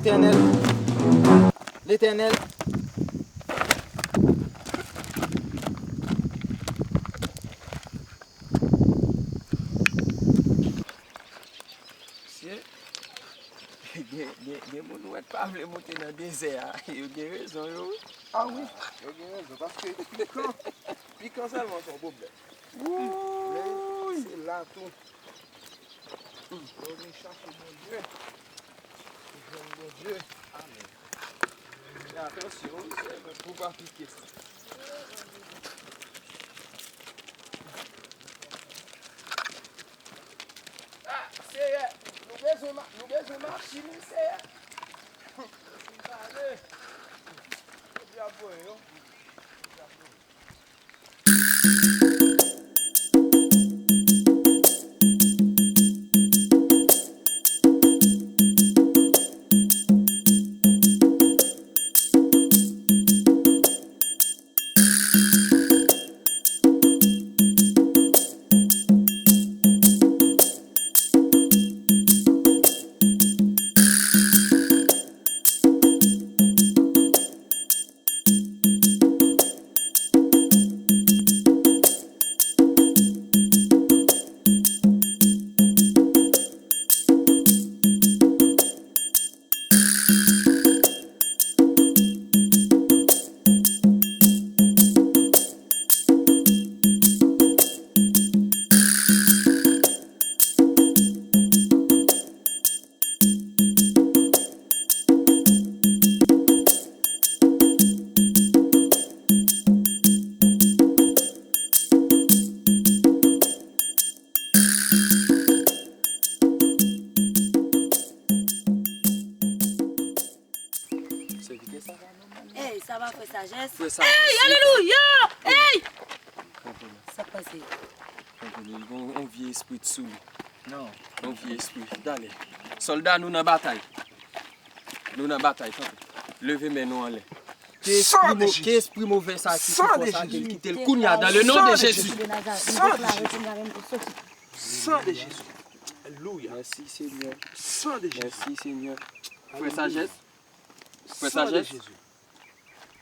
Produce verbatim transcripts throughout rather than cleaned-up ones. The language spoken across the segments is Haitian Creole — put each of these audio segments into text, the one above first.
Letènèl, Letènèl. Mesye, gen, gen, gen moun ou wè k pa vle moute nan dezè a. Yo gen rezon, yo, wi. A wi, yo gen rezon, paske pikan, pikan sèlman se yon pwoblèm. Men se la tou. Yo vin chache Bondye. Yo jwenn Bondye. Amen. Men atansyon, wi, sèlman pou w pa pike. Ah, Seyè, nou bezwen ma-, nou bezwen machin, wi, Seyè. Ann ale. Bondye ap voye yo. Sèvitè, sa va nòmal? Ey, sa va, frè Sajès? Frè Sajès, ey, alelouya! Ey! Kanpe la. Sa k pase? Kanpe la. Li gon yon vye espri sou li. Non. Yon vye espri. Dale. Sòlda, nou nan batay. Nou nan batay, kanpe. Leve men nou anlè. Ke espri mo-, ke espri movè sa ki sou kò sa, ke l kite l kounye a, dans le nom de Jésus. San de Jezi. San de Jezi. Alelouya. Mèsi, Senyè. San de Jezi. Mèsi, Senyè. Frè Sajès. Frè Sajès.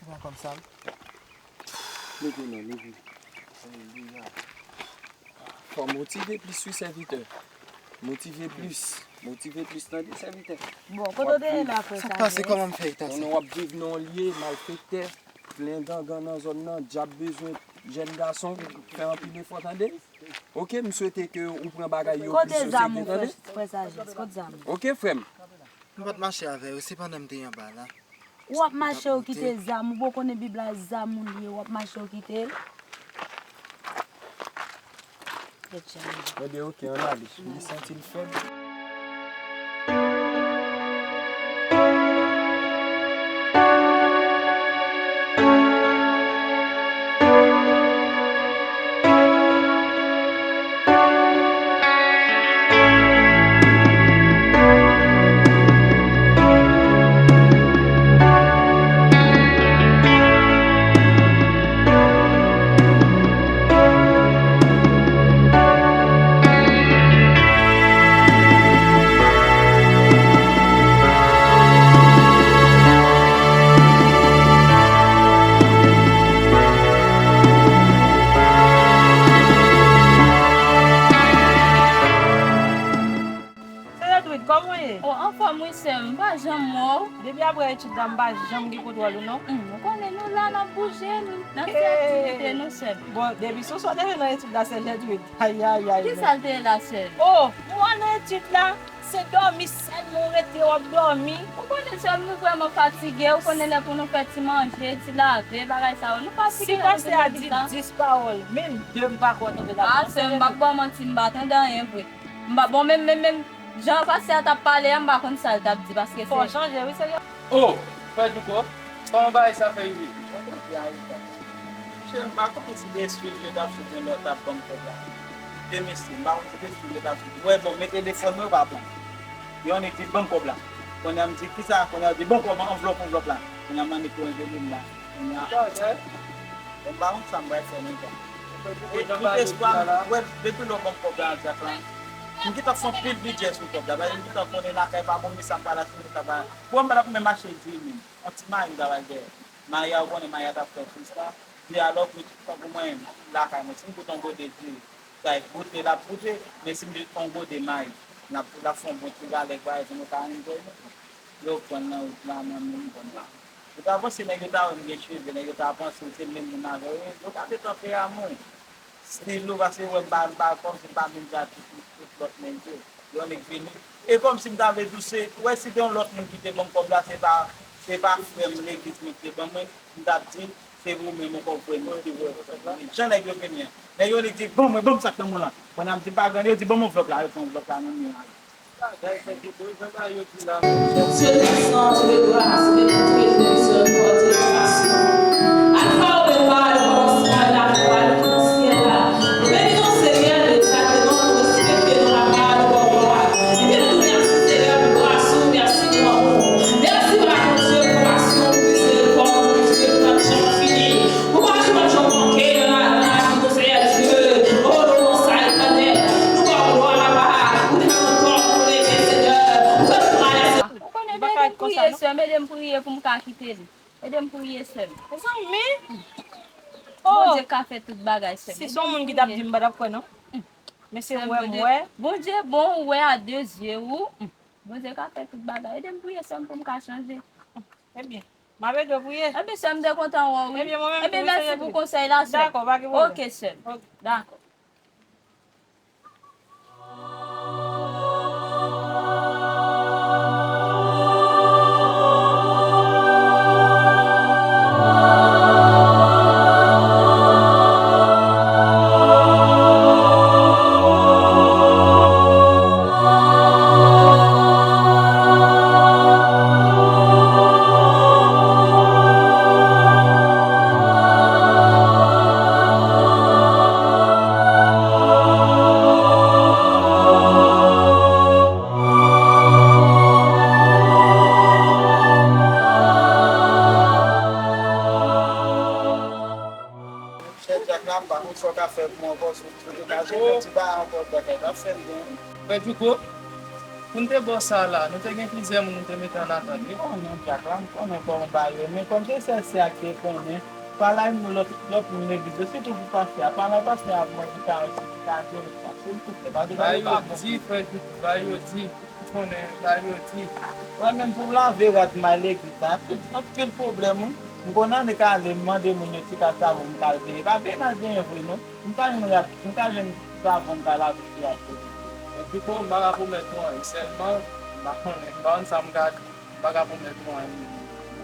Ou pran kòm sa? Leve non, leve. Alelouya. Fò motive plis, wi, sèvitè. Motive plis. Motive plis, tande, sèvitè. Bon, kote w te ye la, frè Sajès? Sa k pase, kòman m fè eta sa? Konnen w ap viv nan yon lye, malfektè, plen gangan nan zòn nan, dyab bezwen jèn gason, fè anpil efò, tande? Oke, m swete ke ou pran bagay yo plis o serye, tande? Kote zam ou, frè, frè Sajès? Kote zam ou? Oke, frè m. M pa t mache avè yo, se pandan m te anba la. W ap mache, w kite zam ou, bon, konnen Bib la zam ou li ye, w ap mache, w kite l. Tèt chaje. Tande, oke, ann ale. Li santi l fèb. Sè Lètwid, kòman w ye? O, anfòm wi, sè m. M pa janm wè w. Depi apre etid la, m pa janm gen kontwòl ou, non. Hmm, ou konnen nou la, n ap bouje, n ap fè aktivite nou, sè m. Bon, depi sou sa w te jwe nan etid la, sè Lètwid. Ayayay. Kisa l te ye la, sè m? O, ou al nan etid la, se dòmi sèlman ou rete, w ap dòmi. Ou konnen, sè m, nou vrèman fatige. Ou konnen lè pou nou fè ti manje, ti lave, bagay sa yo, nou fatige. Si pastè a di dis pawòl, menm de m pa kwè w tonbe dakò. A, sè m, m p ap ba w manti, m pa tande anyen vre. M pa, bon, menm, menm, menm, jan pastè a t ap pale a, m pa konn sa l t ap di, paske fò w chanje, wi, sèyè. O, frè Douko, kòman bagay sa fè rive? Monchè, m pa konn si se espri l yo t ap sot nan lè yo t ap ban m kòb la. E mesye, m pa konn si se espri l yo t ap sot. Wè, bon, mete telefòn mwen, yo pa pran. Yo annik di ban m kòb la. Kounye a m di, kisa? Kounye a yo di, bon, kòb, anvlòp, anvlòp la. Kounye a m annik pran veye m la. Kounye a, bon, m pa konn sa m pral fè menm jan. E tout espwa m, wè, depi lè w ban m kòb la, Jack la. M gentan fè yon pil bidjè sou kòb la. Paske m gentan konnen lakay pa bon, men sa m pral achte, sa m pral. Bon, m pral menm achte diri menm. Yon ti mayi m ta pral fè. Mayi a, ou konnen mayi a t ap fè plis la. Di alò, pou, tankou mwen, lakay mwen, si m goute yon gode diri, sa e goute l ap goute, men si m goute yon gode mayi, l ap, l ap fè yon bon ti galèt, bagay, nou ka enjoy nou. Yo pran nan wout la, nan menm bon la. Ou ta panse nèg yo ta wè m gen cheve, nèg yo ta panse se menm moun avè yo ye. Yo gade tanperamon. Stil ou, paske yo wè m pa, m pa, kòmsi m pa menm jan ak tout, tout lòt nèg yo. Yon nèg vini. E kòmsi m ta vle di w se, ou wè si te yon lòt moun ki te ban m kòb la, se pa, se pa frè m legliz mwen ki te ban mwen, m t ap di, se ou menm ankò frè m ki te ban mwen. Jan nèg yo vini an. Nèg yo vini di, ban mwen, ban m sa k nan men w la. Pandan m di m pa gen anyen, yo di, ban m anvlòp la, yo pran anvlòp la nan men yo. Bagay fè ki bon, jan bagay yo di la. Dieu descend de grâce, de toute miséricorde, de toute façon. Alpha, Oméga, le commencement et la fin, le ciel. Bénissons, Seigneur, le Dieu de notre respect, de nos papa, de nos gloire. Ebyen, nou di mèsi, Seigneur, pou gras ou, mèsi pou lanmou. Mèsi, papa, pou Dieu, pou passion, pou miséricorde, pou Dieu, pou tan ki janm fini. Pou pa jwenn yon manke nan la, nan lavi nou, Seyè Dye. O, louanj sa etènèl. Nou ba w glwa, papa. Ou te ban nou kò pou nou leve, Senyè. Ou fè nou travèse. Ou konnen, men ede m priye, sè m, ede m priye pou m ka kite li. Ede m priye, sè m. Mezanmi. Bondye ka fè tout bagay, sè m. Si se yon moun ki t ap di m, m pa t ap kwè, non. Men se wè m wè. Bondye bon, ou wè a de zye ou. Bondye ka fè tout bagay. Ede m priye, sè m, pou m ka chanje. Ebyen, m ap ede w priye. Ebyen, sè m, m te kontan wè w, wi. Ebyen, mwen menm tou, wi, Senyè. Ebyen, mèsi pou konsèy la, sè m. Dakò, pa gen pwoblèm. Oke, sè m. Oke. Dakò. Chèf Jack la, m pa konn sa w ka fè pou mwen ankò, si w te ka jwenn yon ti bagay ankò, Jack la, t ap fè m byen. Frè Djouko, pou n te ba w sa la, nou te gen plizyè moun nou te mete an atant, wi. Oh non, Jack la, m konnen kòman bagay yo, men kòm se sèl sè a ki te konnen, pale ak nou lòt, lòt moun legliz yo, sitou pou pastè a, pale ak pastè a pou mwen ki ka, ki ka jere sa, silvouplè, paske bagay yo pa bon. Ba yo di, frè Djouko, ba yo di. Ou konnen sa yo di. Mwen menm pou m lave rad m al legliz la, tout, anpil pwoblèm, wi. M konn annik ale, m mande moun yo ti kal savon m kal benyen. Pa benyen m al benyen vre non. M ka jwenn rad, m ka jwenn savon m ka lave sou rad tou. Epi bon, m pa ka pwomèt nou anyen, sèlman, m pa konnen, m pa konn sa m ka di, m pa ka pwomèt nou anyen.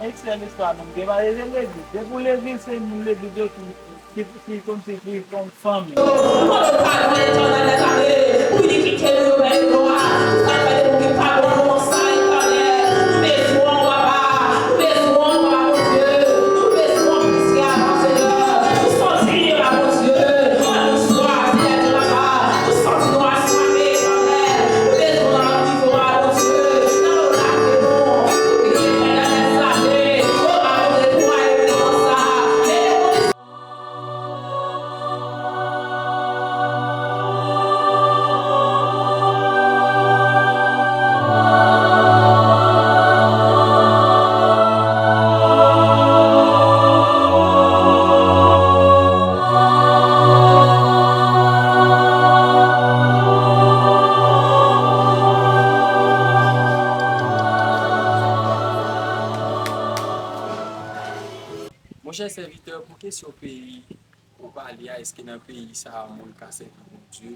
Eksè listwa nou, m te pale de legliz. Depi w legliz, se moun legliz yo ki ki, ki kòmsi ki kòm fanmi. Monchè sèvitè, pou kesyon peyi ou pale a, èske nan peyi sa a moun ka sèvi Bondye?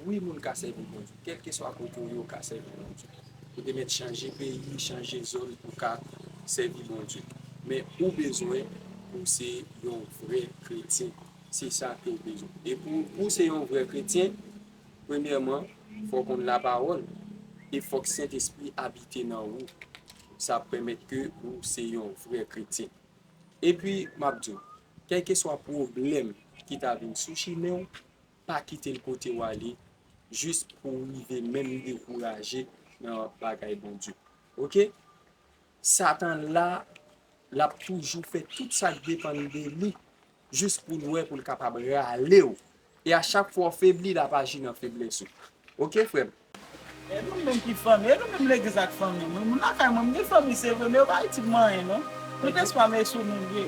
Wi, moun ka sèvi Bondye. Kèlkeswa kote w ye, w ka sèvi Bondye. Ou te mèt chanje peyi, chanje zòn pou w ka sèvi Bondye. Men ou bezwen pou w se yon vrè kretyen. Se sa ke w bezwen. E pou, pou w se yon vrè kretyen, premyèman, fò w konn lapawòl e fò k Sentespri abite nan ou. Sa ap pèmèt ke ou se yon vrè kretyen. Epi, m ap di w, kèlkeswa pwoblèm ki ta vin sou chimen w, pa kite l pote w ale, jis pou w rive menm dekouraje nan bagay Bondye. Oke? Satan la, l ap toujou fè tout sa k depann de li, jis pou l wè, pou l kapab rale w. E a chak fwa w febli, l ap aji nan feblès ou. Oke, frè m? E nou menm ki fanmi, e nou menm legliz ak fanmi. Mwen, moun lakay mwen, m gen fanmi, se vre, men yo pa itil mwen anyen, non. Tout espwa m e sou nou l ye.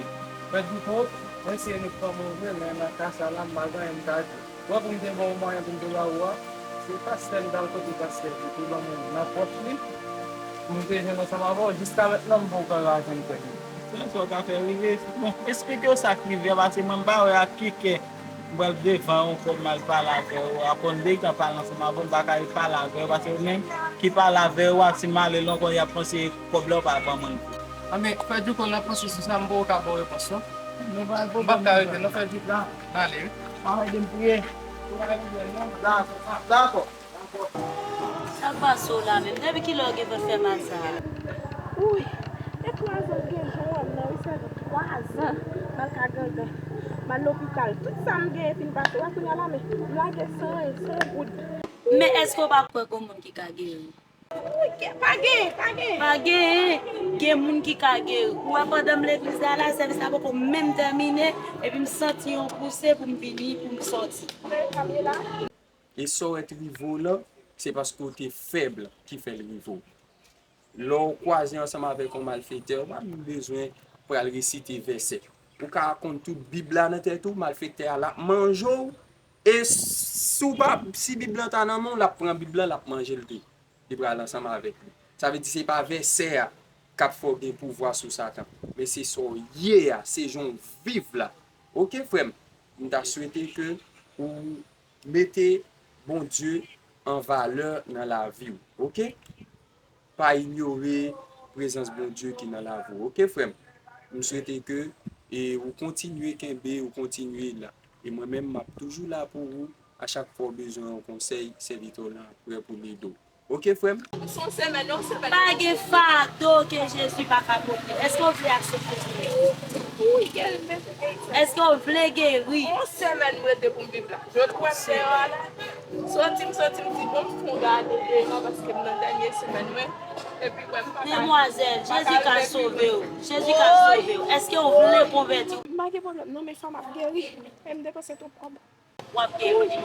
Frè Diko, mwen se ret fanmi w vre, men nan ka sa la, m pa gen anyen m ka di. Wè, pou m te ba w mwayen pou m te ba ou a, se pastè m t al kote pastè pou te ban mwen nan pòch li. Pou m te jwenn ansanm avè w, jiska mentnan m poko ka jwenn frè m. Se sa w ka fè rive. Bon, eksplike w sa k rive a, paske mwen m pa wè ak ki kè m pral devan w, kòm m al pale avè w, apre m deja pale ansanm avè w, m pa ka repale avè w, paske ou menm ki pale avè w a, si m ale lwen ankò, y ap panse kòb la w pa ban mwen. Anben, frè Diko, nan panse sou sa, m poko ka ba w repons non. M p ap ka rete non, frè Diko. M ale wi. Pa ede m priye. Dakò, dakò. Sa k pase w la menm? Depi kilè w gen pou fè mal sa a? Wi, e twa zan m gen jan w wè m nan wi, sèlman twa zan. M al ka gangan, m al lopital. Tout sa m genyen fin pase. W a kounye a la, men m lage san, san goud. Men èske w pa kwè gon moun ki ka geri? Wi, ke- pa gen, pa gen. Pa gen, gen moun ki ka geri. Ou wè pandan m legliz la, la, sèvis la poko menm tèmine, epi m santi yon pouse pou m vini, pou m sòti. Men, pa bliye la. E sa w wè t rive w lan, se paske w te fèb ki fè l rive w. Lè w kwaze ansanm avèk yon malfektè, ou pa menm bezwen pral resite vèsè. Ou ka konn tout Bib la nan tèt ou, malfektè a l ap manje w, e si w pa, si Bib lan ta nan men w, l ap pran Bib lan, l ap manje l tou. Li pral ansanm avèk li. Sa vle di se pa vèsè a k ap fè w gen pouvwa sou Satan, men se sa w ye a, se jan w viv la. Oke, frè m? M ta swete ke ou mete Bondye an valè nan lavi w, oke? Pa inyore prezans Bondye ki nan lavi w, oke, frè m? M swete ke, e, ou kontinye kenbe, ou kontinye la. E mwen menm, m ap toujou la pou ou. A chak fwa w bezwen yon konsèy, sèvitè w lan prè pou l ede w. Oke, frè m? Son semèn, yon semèn. Pa gen fado ke Jezi pa ka pote. Èske w vle aksepte Jezi? Wi, gen men. Èske w vle geri? Yon semèn m rete pou m viv la. Jodi w wè m deyò a la. Soti m soti, m di bon, m fon gade deyò paske m nan dènye semèn mwen. Epi wè m pa ka. Demwazèl, Jezi ka sove w. Jezi ka sove w. Èske w vle konvèti? M pa gen pwoblèm non, men fò m ap geri. E m depanse twòp kòb. W ap geri.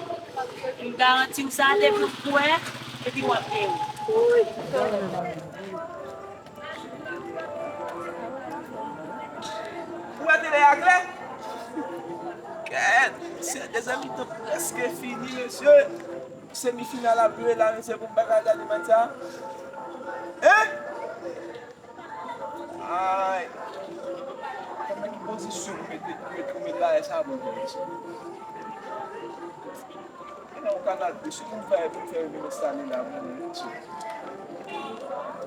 M garanti w sa, depi w kwè, epi w ap geri. Ou wè tele a klè? Kèt, se dezèmitan prèske fini, mesye. Semifinal ap jwe la, mesye, pou m pa ka gade match sa. Hein? Ay. Konbyen ki pozisyon pou mete, pou mete, pou mete bagay sa bon pou mesye? E nan yon kanal plis, si pou m fè, pou m fè yo vin enstale la, bon, mesye.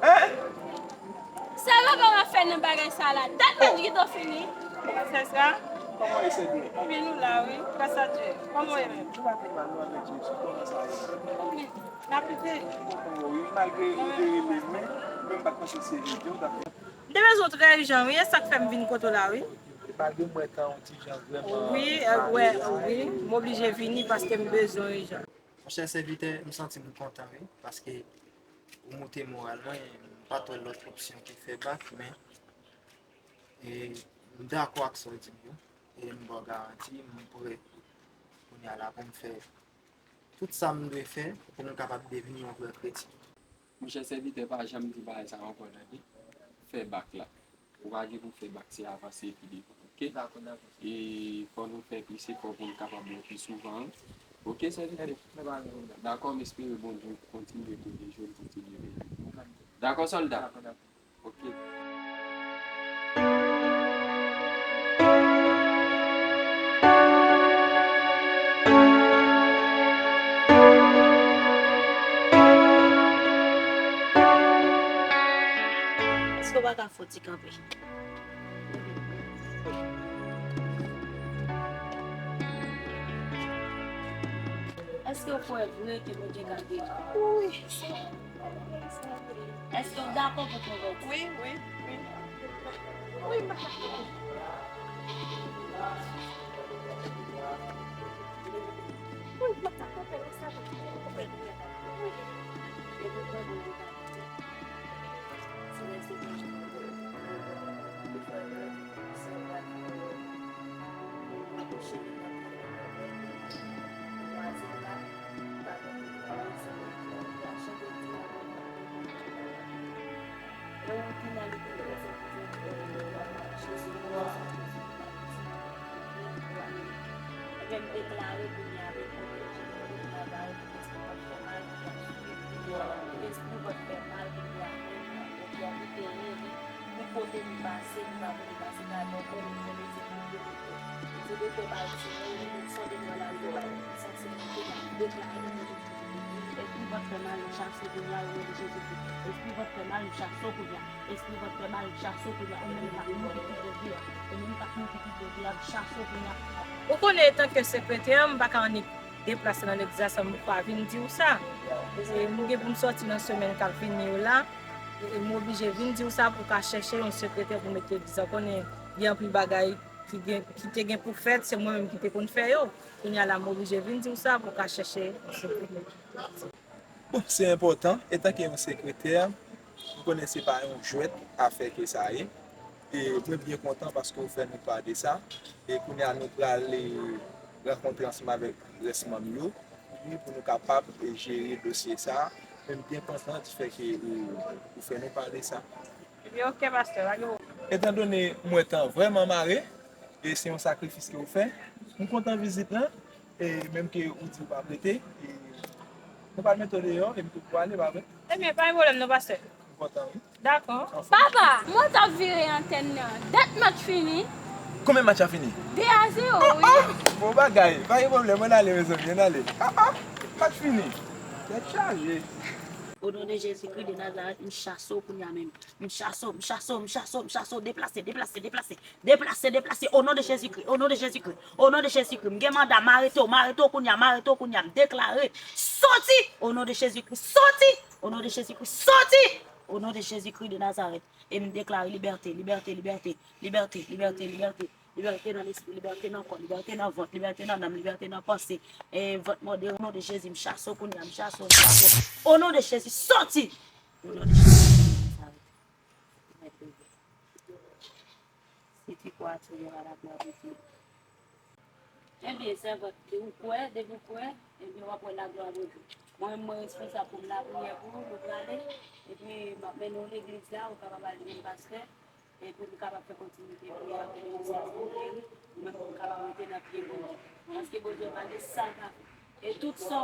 Hein? Sa papa m ap fè nan bagay sa la? Dat match gentan fini. Kòman se sa? Kòman e se byen? Ebyen nou la wi, gras a Dye. Kòman w ye menm? Nou pa pi mal, nou avèk Jezi. Kòman sa ye? N ap lite. Wi, malgre ou te rele mwen, mwen m pa t panse se jodi w t ap fè. M te bezwen w trè ijan, wi, e sa k fè m vin kote w la, wi. Malgre mwen tan yon ti jan vrèman. Wi, wè, wi, m oblije vini paske m bezwen w ijan. Monchè sèvitè, m santi m kontan, wi, paske ou moute moral mwen, m pa t wè lòt opsyon ke fè bak, men, e, m dakò ak sa w di m yo, e m ba w garanti, m prè kounye a la pou m fè tout sa m dwe fè pou m kapab devni yon vrè kretyen. Monchè sèvitè, pa janm di bagay sa ankò, tande. Fè bak la. Ou pa gen pou fè bak, se avanse epi devan, oke? Dakò, dakò. E fò nou fè plis efò pou n kapab wè pi souvan, wi. Oke, sèvitè? Mèsi, pa gen pwoblèm. Dakò, m espere Bondye kontinye pwoteje w, kontinye beni w. Dakò, sòlda? Dakò, dakò. Oke. Èske w pa ka fè yon ti kanpe? Èske w kwè vre ke Bondye ka geri? Wi. Èske w dakò pou konvèti? Wi, wi, wi. Wi, m pa ka. Wi, m pa ka konprann sa. Wi. Deklare kounye a, men kote Jezi Kris Nazarèt, espri w ap fè mal, kounye a, espri w ap fè mal, kounye a, men kounye a, li libere li, pou kote li pase, li pa vle pase, pa non, konnen, konnen, se pou Bondye. Se de fè mal, se non, li sonde nou la, li bay sanse, li deklare, li Espri vant fè mal, nou chase kounye a, o non de Jezikri. Espri vant fè mal, nou chase w kounye a. Espri vant fè mal, nou chase w kounye a. Ou menm k ap mouri ki dwòg yo a. Ou menm k ap mouri ki dwòg yo a, nou chase w kounye a. Ou konnen, etanke sekretè, m pa ka annik deplase nan legliz la san m pa vin di w sa. E m gen pou m sòti nan semèn k ap vini yo la. E m oblije vin di w sa pou w ka chèche yon sekretè pou met legliz la. Ou konnen, gen anpil bagay ki gen, ki te gen pou fèt, se mwen menm ki te konn fè yo. Kounye a la, m oblije vin di w sa pou w ka chèche yon sekretè. Bon, se enpòtan. Etanke yon sekretè, m konnen se pa yon jwèt afè ke sa ye. E mwen byen kontan paske w fè nou pa de sa. E kounye a, nou prale rankontre ansanm avèk rès manm yo, wi, pou nou kapab, e, jere dosye sa. Men m byen kontan di fè ke ou, ou fè nou pa de sa. Ebyen, oke, pastè, pa gen pwoblèm. Etandone mwen tan vrèman mare, e se yon sakrifis ke w fè, m kontan vizit lan, e menm ke ou di w p ap rete, e nou pral mete w deyò, e m tou pou ale, pa vre? Ebyen, pa gen pwoblèm non, pastè. M kontan, wi. Dakò. Anfòm. Papa, mwen t ap vire antèn nan. Dat match fini. Konbyen match la fini? De a zewo, wi. Bon bagay, pa gen pwoblèm, ann ale, mezanmi, ann ale. Ah, ah, match fini. Tèt chaje. O non de Jezikri de Nazarèt, m chase w kounye a menm. M chase w, m chase w, m chase w, m chase w. Deplase, deplase, deplase. Deplase, deplase. O non de Jezikri, o non de Jezikri, o non de Jezikri. M gen manda, m arete w, m arete w kounye a, m arete w kounye a. M deklare, soti! O non de Jezikri, soti! O non de Jezikri, soti! O non de Jezikri de Nazarèt. E m deklare libète, libète, libète, libète, libète, libète. Libète nan lespri, libète nan kò, libète nan vant, libète nan nanm, libète nan panse. E vant mòde, o non de Jezi, m chase w kounye a, m chase w, m chase w. O non de Jezi, sòti! O non de Jezi, si tu crois, tu verras la gloire de Dieu. Ebyen, sèvant, ou kwè, depi w kwè, ebyen, w ap wè laglwa Bondye. Mwen menm, mwen responsab pou m lapriyè pou ou, nou prale, epi m ap mennen w legliz la, ou kapab al jwenn pastè, epi nou kapab fè kontinite priyè a pou legliz la pou l geri, nou menm pou nou kapab rete nan pye Bondye. Paske Bondye pa gen sa l pa fè. E tout sa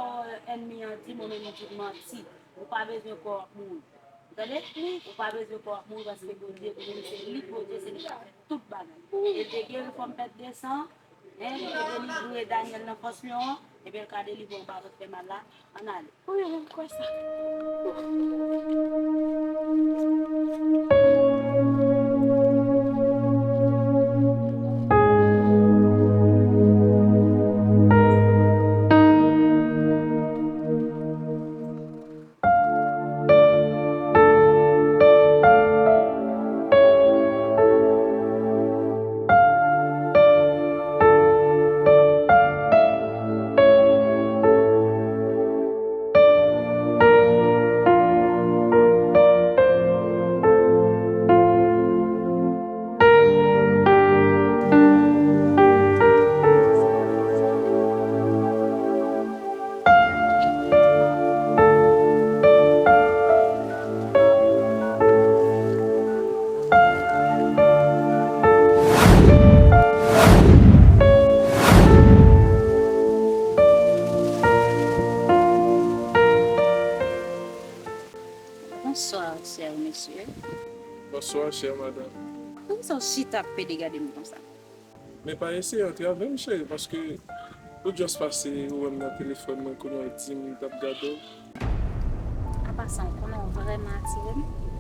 ènmi an di, mwen menm m di l manti. Ou pa bezwen kwè w ap mouri. Ou tande? Ou pa bezwen kwè w ap mouri paske Bondye, Bondye se li k Bondye, se li k ka fè tout bagay. E l te geri fanm pèt de san, en, li te delivre Danyèl nan fòs lyon an, ebyen l ka delivre w pa vant fè mal la. Ann ale. Wi, wi, m kwè sa. Bonsoir, cher monsieur. Bonsoir, chère madame. Poukisa w chita ap pede gade m konsa? Men pa eseye antre avè m, cheri, paske ou just pase ou wè m nan telefòn mwen, kounye a w di m m t ap gade w. An pasan, ou konnen w vrèman atire m.